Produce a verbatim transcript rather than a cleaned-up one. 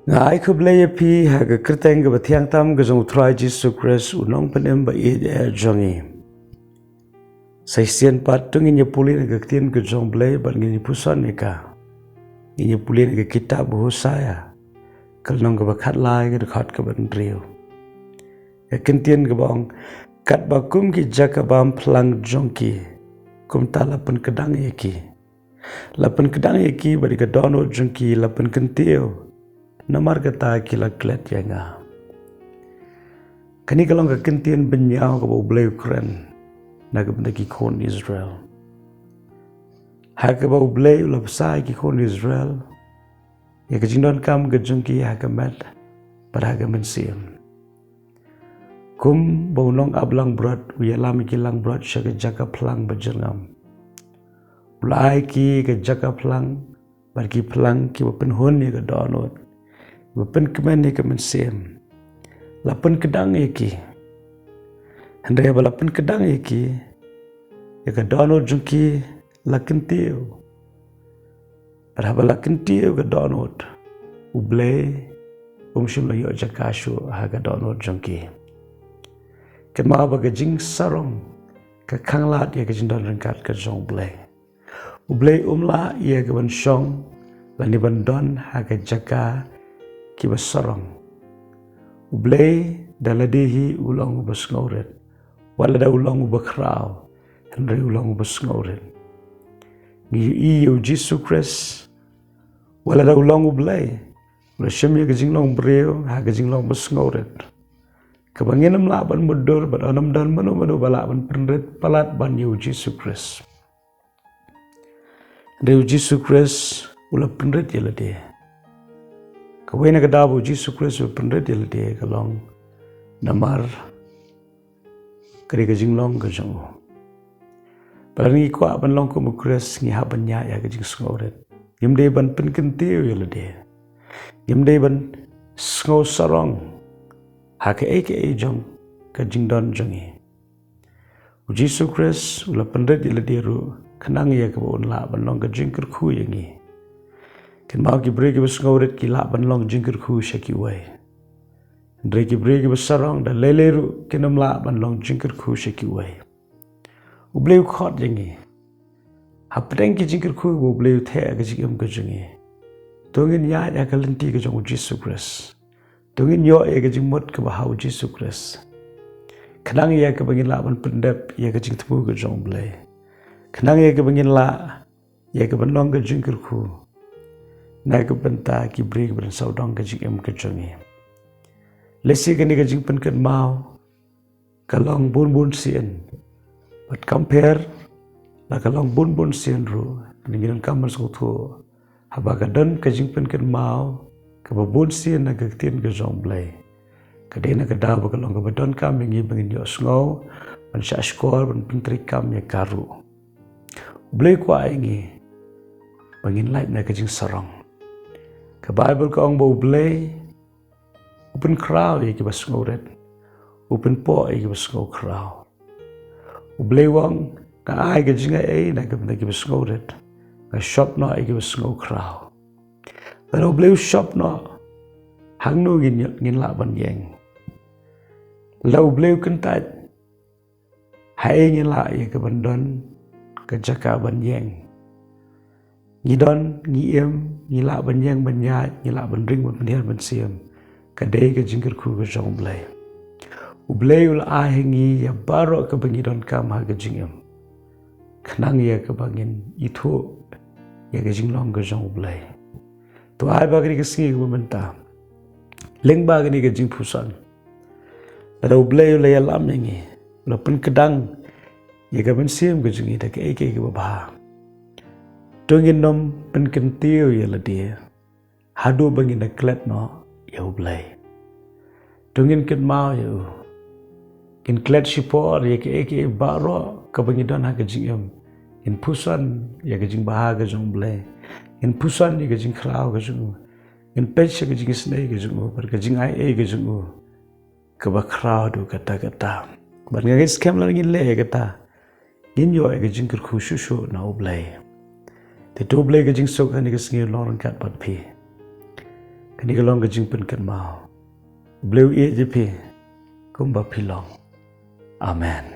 Nga ai khublei ïa phi ha ka kyrteng kaba thiang tam ka jong U Trai Jisu Khrist, U Nongpynim ba ïeit jong ngi. Sa shisien pat to ngin ïa pule na ka ktien ka jong U Blei bad ngin ïa puson ïa ka. Ngin ïa pule na ka kitab Hosea, ka lynnong kaba khatlai, ka dkhot kaba hynriew. Ka ktien kaba ong, katba kum ki jaka bam phlang jong ki, kumta la pynkdang ïa ki. La pynkdang ïa ki bad ïa ka dohnud jong ki la pynkyntiew, namar kata ki la klet ïa nga. Kane ka long ka ktien bynñiaw kaba U Blei u kren na ka bynta ki khun Israel. Ha kaba U Blei u la bsa ïa ki khun Israel ïa ka jingdonkam ka jong ki ha ka met bad ha ka mynsiem. Kum ba u nongap langbrot u ïalam ïa ki langbrot sha ka jaka phlang ba jyrngam, u la ai ki ka jaka phlang bad ki phlang kiba pynhun ïa ka dohnud, kiba pynkmen ïa ka mynsiem. La pynkdang ïa ki. Hynrei ba la pynkdang ïa ki, ïa ka dohnud jong ki la kyntiew. Bad haba la kyntiew ka dohnud, U Blei um shym la ïoh jaka shuh ha ka dohnud jong ki. Kynmaw ba ka jingsarong ka khanglad ïa ka jingdon ryngkat ka jong U Blei. U Blei um lah ïa ka ban shong lane ban don ha ka jaka kiba sarong. U Blei da lade hi u long uba sngewrit. Wat lada u long uba khraw, hynrei u long uba sngewrit. Ngi ïohi ïa U Jisu Khrist, wat lada u long U Blei, u la shim ïa ka jinglong briew ha ka jinglong ba sngewrit, kaba ngin ym lah ban mutdur bad ym don mano mano ba lah ban pynrit palat ban ïa U Jisu Khrist. Hynrei U Jisu Khrist u la pynrit ïa lade. Kawei na ka daw ba U Jisu Khrist u la pynrit ïa lade ka long namar ka dei ka jinglong ka jong u. Ba lada ngi kwah ban long kum U Khrist ngi hap ban ñiah ïa ka jingsngewrit. Ngim dei ban pynkyntiew ïa lade. Ngim dei ban sngew sarong ha kaei kaei jong ka jingdon jong ngi. U Jisu Khrist u la pynrit ïa lade ruh khnang ïa kaba un lah ban long ka jingkyrkhu ïa ngi. Kynmaw, ki briew kiba sngewrit ki lah ban long jingkyrkhu sha kiwei. Hynrei ki briew kiba sarong da lei lei ruh kin ym lah ban long jingkyrkhu sha kiwei. U Blei u khot ïa ngi. Hapdeng ki jingkyrkhu ba U Blei u theh ha ka jingim ka jong ngi, to ngin ïaid ha ka lynti ka jong U Jisu Khrist. To ngin ïoh ïa ka jingmut kaba ha U Jisu Khrist. Khnang ïa kaba ngin lah ban pyndep ïa ka jingthmu ka jong U Blei. Khnang ïa kaba ngin lah ïa ka ban long ka jingkyrkhu na ka bynta ki briew kiba don sawdong ka jingim ka jong ngi. Lehse kane ka jingpynkynmaw ka long bun bun sien. Bad compare la ka long bun bun sien ruh, ngi donkam ban sngewthuh haba ka don ka jingpynkynmaw kaba bun sien na ka ktien ka jong U Blei. Ka dei na ka daw ba ka long kaba donkam ïa ngi ba ngin ïohsngew, ban shahshkor, ban pyntreikam ïa ka ruh. U Blei u kwah ïa ngi ba ngin lait na ka jingsarong. Ka Baibl ka ong ba U Blei u pynkhraw ïa kiba sngewrit, u pynpoh ïa kiba sngewkhraw. U Blei u ong, nga ai ka jingaiei na ka bynta kiba sngewrit, nga shop noh ïa kiba sngewkhraw. Lada U Blei u shop noh, hangno ngin, ngin lah ban ïeng? Lada U Blei u kyntait, haei ngi lah ïa ka ban don ka jaka ban ïeng? Ngi don, ngi im, ngi lah ban ïeng ban ïaid, ngi lah ban ring ban pynhiar mynsiem. Ka dei ka jingkyrkhu ka jong U Blei. U Blei u la ai ha ngi ïa baroh kaba ngi donkam ha ka jingim, khnang ïa kaba ngin ithuh ïa ka jinglong ka jong U Blei. To ai ba kane ka sngi kaba mynta, lyngba kane ka jingpuson, lada U Blei u la ïalam ïa ngi, u la pynkdang ïa ka mynsiem ka jong ngi da kaei kaei kaba bha, to ngin ym pynkyntiew ïa lade haduh ba ngin da klet noh ïa U Blei. To ngin kynmaw ïa u. Ngin klet shipor ïa kaei kaei baroh kaba ngi don ha ka jingim. Ngin puson ïa ka jingbha ka jong U Blei. Ngin puson ïa ka jingkhraw ka jong u. Ngin peit sha ka jingisynei ka jong u bad ka jingaiei ka jong u kaba khraw haduh katta katta. Bad nga ngeit skhem lada ngin leh ïa kata, ngin ïoh ïa ka jingkyrkhu shuh shuh na U Blei. Te to U Blei ka jingsuk ha kane ka sngi un long ryngkat bad phi. Kane ka long ka jingpynkynmaw. Blei u ïeit ïa phi kumba phi long. Amen.